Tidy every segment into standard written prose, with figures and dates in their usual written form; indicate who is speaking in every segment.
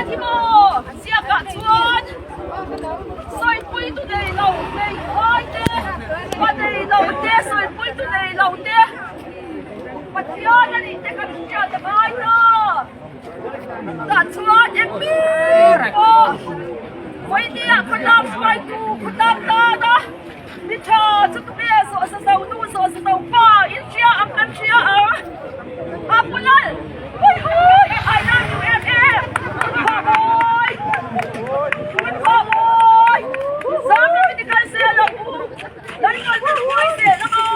Speaker 1: hi maw ziakah chuan sawipuitu nei lo hmeithai te, pa nei lo te, sawipuitu nei lo te, Pathian a nih te kan hriat a ngai ta. Tah chuan engming pawh vawinia khawtlang hruaitu khawtlang tana mi tha chu tunge zawh sa zo nu zawh sa zo pa in hria ang kan hria ang a pu lal hui hui I love you em em Phah mawi Phun phah mawi Zoram in i kal zel ang u Lalpan min hruai zel ang a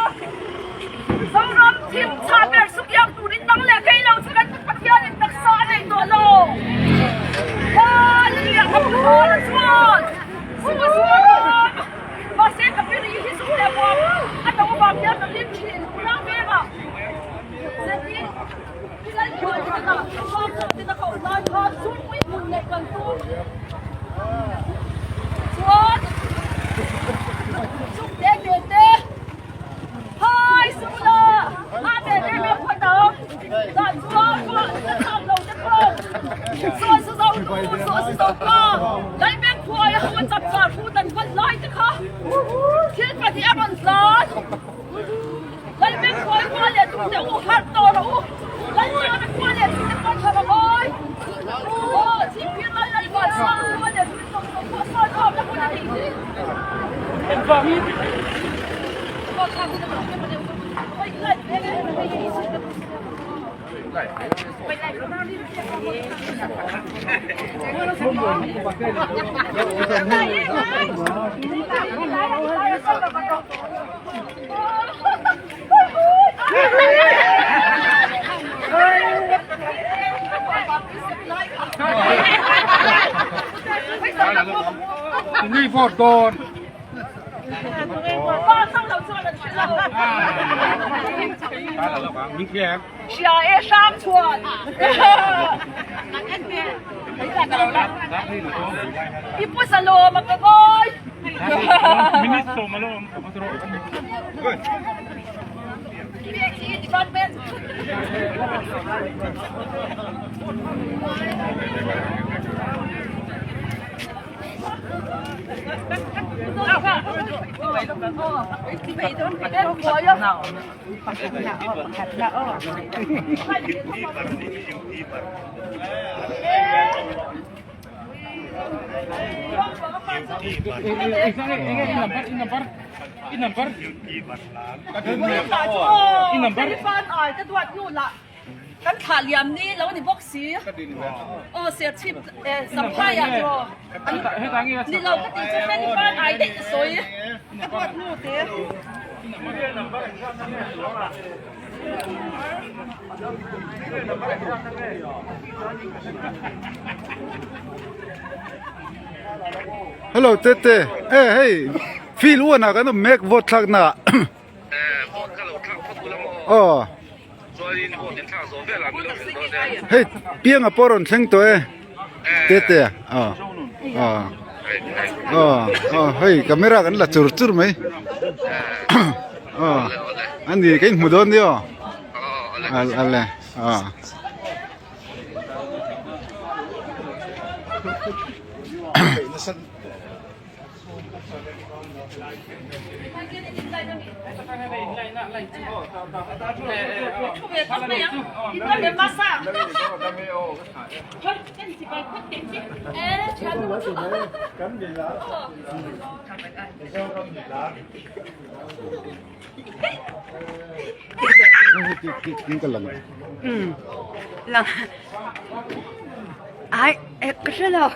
Speaker 1: Zoram thim chhah ber sukiang turin nang leh kei lo chu kan Pathian in taksa a nei tawh lo. Hallelujah ka hmu dawn a chuan Zu a zuar a mahse ka piri hi zu leh muam a to avang hian ka hlim thin unau vengah zetin Pilai khual te lah Tlangval te na koh lai khan Zurpui hmun neih kan tum chuan Chukte te te Hai Sula a ve em em phawt ang Tah chuan ruah ka chak lo te pawh Sawi sa zo nu sawi sa zo pa Laibeng khuai a ho chak char hu dan vat lai te kha thil pahnih a rawn tlan Laibeng khuai khua leh tum te u harh tawh rawh u Lalchana khua leh tum te pawh tha rawh awi Aw Chhipphir lal Lalvan sang khua leh tum tawng tawng pawh sawi khawm na hun a nih hi.
Speaker 2: Ni vote dawn.
Speaker 1: Hria e hrang chuan. I pu zalawm a ka ngawi. PHE department. Kan thlah liam ni lo ni bawk si. Aw Serchhip Champhai ah tiraw ni lo ka tih chu Feli Fan ai daih ka sawi ka duat nu te.
Speaker 2: Hello Tete eh hei field uan ah kan awm mek vote thlak na ah. Aw. Hei pianga pawh rawn thleng tawh e tete aw aw aw aw hei camera kan la chur chur mai aw ani ka inhmu dawn nia aw ale aw.
Speaker 3: Ai, ka hre lo.